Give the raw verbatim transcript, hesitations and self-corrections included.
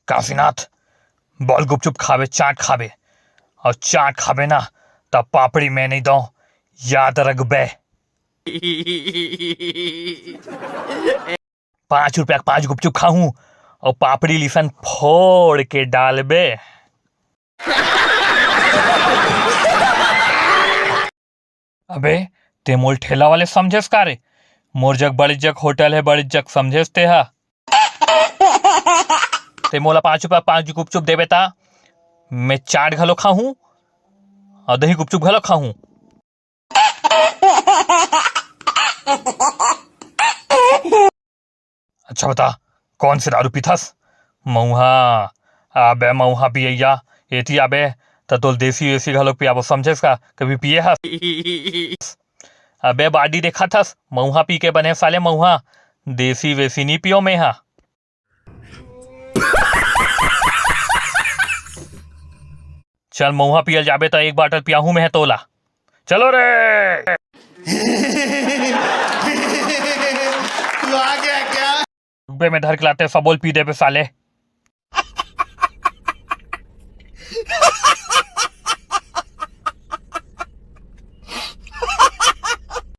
काशीनाथ, बोल गुपचुप खाबे, चाट खाबे, अउ चाट खाबे ना, त पापड़ी मैं नइ दंव, याद रखबे। पाँच रुपया के पाँच गुपचुप खाहूं अउ पापड़ी ल अइसन फोड़ के डालबे। अबे, तें मोला ठेला वाले समझेस का रे? मोर जग बड़े जग होटल हे, बड़े जग समझेस तें हा। तें मोला पाँच रुपया पाँच गुपचुप देबे त मैं चाट घलो खाहूं अउ दही गुपचुप घलो खाहूं। अच्छा बता, कौन से दारू पीथस? मऊहा। अबे मऊहा पियैया, एती आबे, त तोल देसी वेसी घलोक पियाबो, समझेस का? कभी पिए हस? अबे बाडी देखत हस, मऊहा पी के बने साले मऊहा, देसी वेसी नी पियो मेंहा। चल मऊहा पियल जाबे त एक बाटल पियाहूं मैं तोला। चलो रे। तू आ गया क्या? डब्बे में धर के लाते सबोल पी देबे साले।